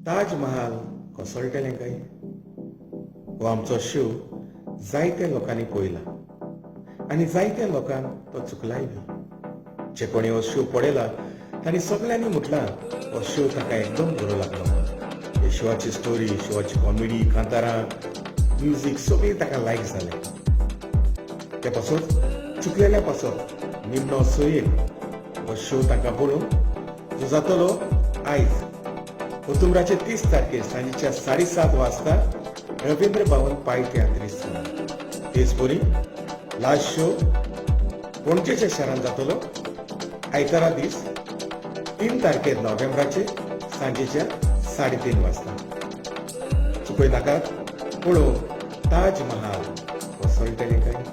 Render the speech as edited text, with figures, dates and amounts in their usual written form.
ताज महाल कोसळटलें काय? हो आमचो शो जायत्या लोकांनी पळयला आनी जायत्या लोकांक तो चुकलाय बी. जे कोणी हो शो पळयला तांणी सगळ्यांनी म्हटलां हो शो ताका एकदम बरो लागलो. हे शोआची स्टोरी, शोआची कॉमेडी, कांतारां, म्युजीक सगळें ताका लायक जालें. ते पासत चुकलेल्या पासत निमणो सोयेक हो शो ताका पळोवंक जो जातलो आयज ऑक्टोबराचे 30 तारखेर सांजेच्या 7:30 वाजता रवींद्र भवन पाय तियात्रीस. तेच परी लास्ट शो पणजेच्या शारांत जातलो आयतारा दीस 3 तारखेर नोव्हेंबराचे सांजेच्या 3:30 वाजता. चुकय नाकात पळोवंक ताज महाल कोसळटलें काय?